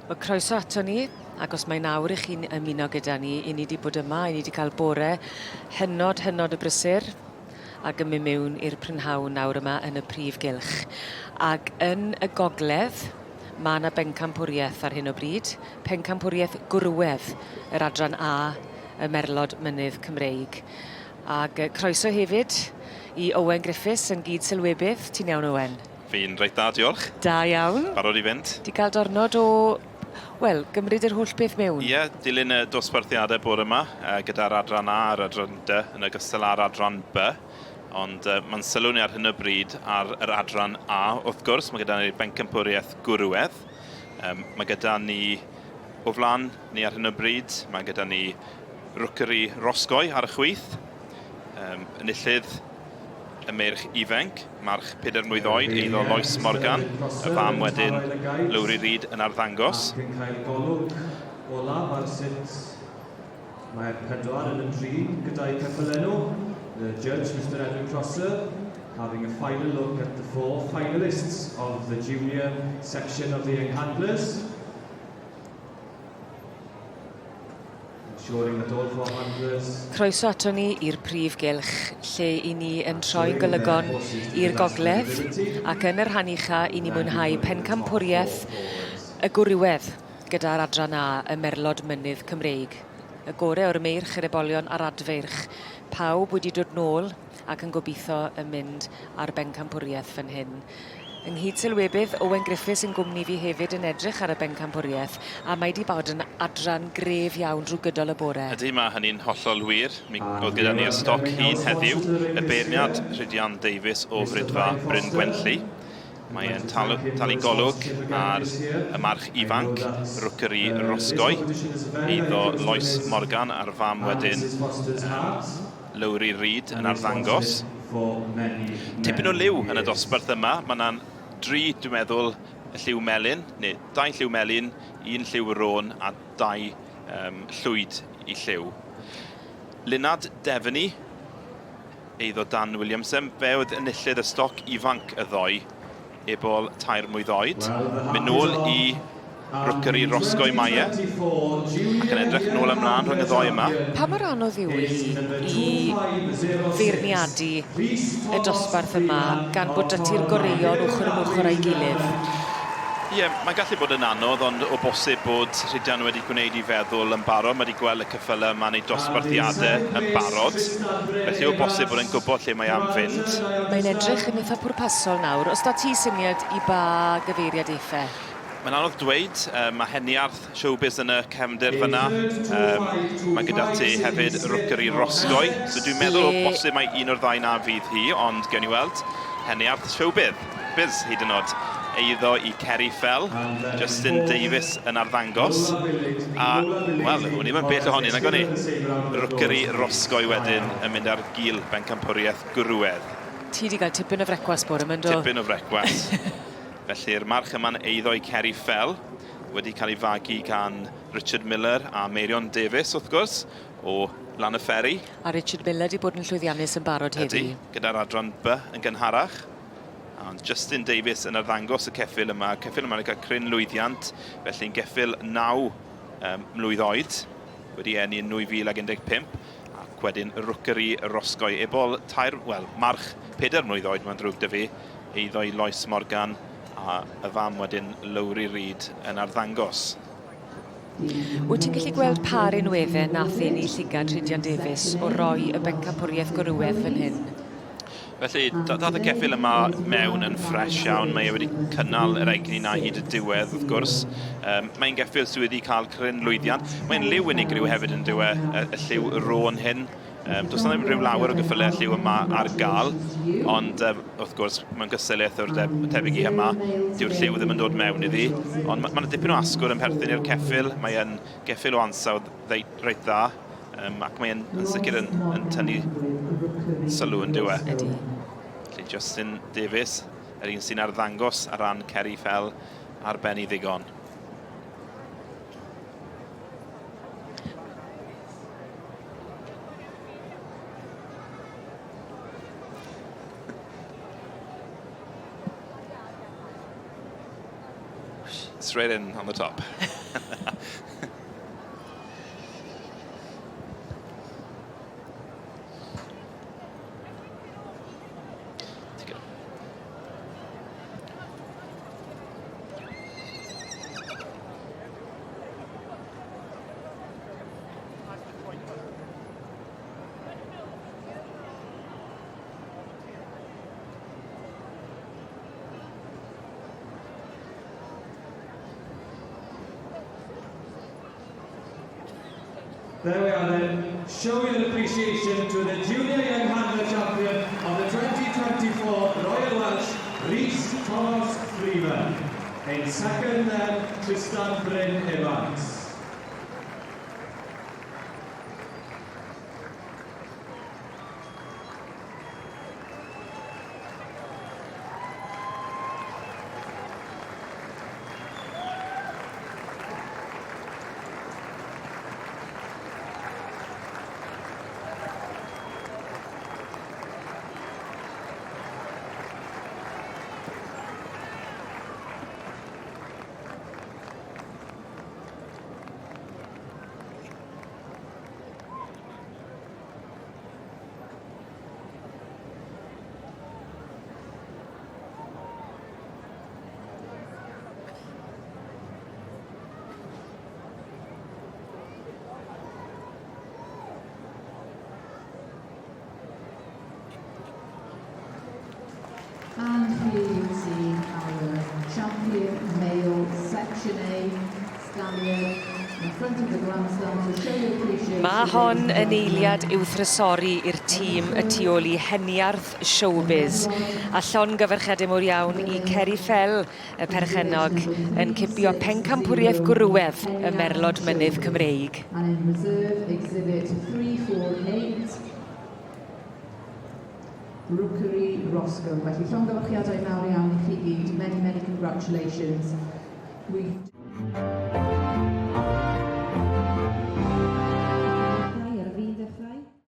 Wel croeso ato ni, ac os mai nawr 'ych chi'n ymuno gyda ni, 'yn ni 'di bod yma, 'yn ni 'di ca'l bore hynod, hynod o brysur, ag yn myn' miwn i'r prynhawn nawr yma yn y prif gylch. Ag yn y gogledd, ma' 'na bencampwrieth ar hyn o bryd, pencampwrieth gwrywedd yr adran A y Merlod Mynydd Cymreig. Ag yy croeso hefyd i Owen Griffiths yn gyd sylwebydd. Ti'n iawn Owen? Fi'n reit dda, diolch. Da iawn. Barod i fynd. Di cael diwrnod o, wel, gymryd yr holl beth mewn. Ie, dilyn y dosbarthiadau bore yma, gyda'r adran A a'r adran D, yn ogystal â'r adran B. Ond uh, mae'n sylw ni ar hyn o bryd ar yr adran A, wrth gwrs, mae gyda ni'r bencampwriaeth gwrywedd. Um, mae gyda ni o flaen ni ar hyn o bryd, mae gyda ni Rookery Roscoe ar y chwith, um, enillydd y meirch ifainc, march pedair mlwydd oed, eiddo Lois Morgan, y fam wedyn, Lowri Reid yn arddangos. Ac yn cael golwg olaf ar sut mae'r pedwar yn ymdrin gyda'u ceffylau nhw. The judge, Mister Edwin Prosser, having a final look at the four finalists of the junior section of the Young Handlers. Croeso ato ni i'r prif gylch, lle i ni yn troi'n golygon i'r gogledd, ac yn y rhan ucha i ni mwynhau pencampwriaeth y gwrywedd gyda'r adran A, y Merlod Mynydd Cymreig. Y gore o'r meirch, yr ebolion a'r adfeirch. Pawb wedi dod nôl ac yn gobeithio yn mynd ar bencampwriaeth fan hyn. Yng nghyd-sylwebydd Owen Griffiths yn gwmni fi hefyd yn edrych ar y bencampwriaeth, a mae 'di bod yn adran gref iawn drwy gydol y bore. Ydy, mae hynny'n hollol wir. Mi oedd gyda ni'r stoc hun heddiw, y beirniad Rhydian Davies o Fridfa Bryn Gwenlli. Mae e'n talu, talu golwg ar y march ifanc, Rookery Roscoe, eiddo Lois Morgan a'r fam wedyn, um, Lowri Reid yn arddangos. Tipyn o liw yn y dosbarth yma. Mae yna'n dri, dwi'n meddwl, y lliw melyn, neu dau lliw melyn, un lliw rôn a dau um, llwyd i lliw. Lunad Devaney, eiddo Dan Williamson, fe oedd enillydd y stoc ifanc y ddoe, ebol tair mlwydd oed. Mynd nôl i Rookery Roscoe mae e, ac yn edrych nôl ymlaen rhwng y ddoi yma. Pa mor anodd yw hi i feirniadu y dosbarth yma gan bod 'da ti'r goreuon ochr yn ochr â'i gilydd? Ie, mae'n gallu bod yn anodd, ond o bosib bod Rhydian wedi gwneud i feddwl yn barod. Mae wedi gweld y ceffylau yma'n eu dosbarthiadau yn barod, felly o bosib bod e'n gwybod lle mae am fynd. Mae'n edrych yn eitha pwrpasol nawr. Oes 'da ti syniad i ba gyfeiriad eiff e? Mae'n anodd dweud, um, mae Heniarth Showbiz yn y cefndir fyna. Um, mae gyda ti hefyd Rookery Roscoe, so dwi'n meddwl o bosib mai un o'r ddau na fydd hi, ond gewn ni weld. Heniarth Showbiz, biz hyd yn oed. Eiddo i Kerry Fell, Justin Davies yn arddangos. A, wel, o'n i'm yn bell ohoni, nag o'n i? Rookery Roscoe wedyn yn mynd ar gil bencampwriaeth gwrywedd. Ti 'di gael tipyn o frecwast bore 'ma, yndo? Tipyn o frecwast. Felly'r march yma'n eiddo i Kerry Fell, wedi cael ei fagu gan Richard Miller a Meirion Davies, wrth gwrs, o Lan y Fferi. A Richard Miller 'di bod yn llwyddiannus yn barod heddi. Ydy, gyda'r adran B yn gynharach. Ond Justin Davies yn arddangos y ceffyl yma. Ceffyl yma wedi cael cryn lwyddiant, felly'n geffyl 9 um, mlwydd oed, wedi eni yn 2015, ac wedyn Rookery Roscoe Ebol, tair, wel, march pedair mlwydd oed, mae'n ddrwg 'da fi, eiddo i Lois Morgan a y fam wedyn Lowri Reid yn arddangos. Wyt ti'n gallu gweld pa rinwedde nath ddenu llygad Rhydian Davies o roi y bencampwriaeth gwrywedd fan hyn? Felly, dath y ceffyl yma mewn yn ffres iawn. Mae e wedi cynnal yr egni na hyd y diwedd, wrth gwrs. Um, mae'n geffyl sydd wedi cael cryn lwyddiant. Mae'n liw unigryw hefyd yn dywe, y, y lliw rôn hyn. Um, does na ddim rhyw lawer o gyffylau lliw yma ar gael, ond um, wrth gwrs, mewn gysylltiaeth o'r tebyg i yma, dyw'r lliw ddim yn dod mewn iddi. Ond mae yna dipyn o asgwr yn perthyn i'r ceffyl, mae e'n geffyl o ansawdd reit dda, um, ac mae'n yn sicr yn, yn tynnu sylw yn dyw e. Ydy. Felly Justin Davies, yr un sy'n arddangos ar ran Kerry Fell ar ben i ddigon. Straight in on the top. There we are then. Show your appreciation to the Junior Young Handler Champion of the 2024 Royal Welsh, Rhys Thomas Freeman. In second then, Tristan Bryn Evans. And here you see our champion male Section A stallion in front of the grandstand to show your appreciation. Mae hon yn eiliad i'w thrysori i'r tîm y tu ôl i Heniarth Showbiz. A llongyfarchiadau mowr iawn i Ceri Fell, y perchennog, yn cipio pencampwriaeth gwrywedd y Merlod Mynydd Cymreig. And in reserve exhibit 348, Rookery Roscoe. Felly llongyfarchiadau mawr iawn i chi gyd. Many, many congratulations. We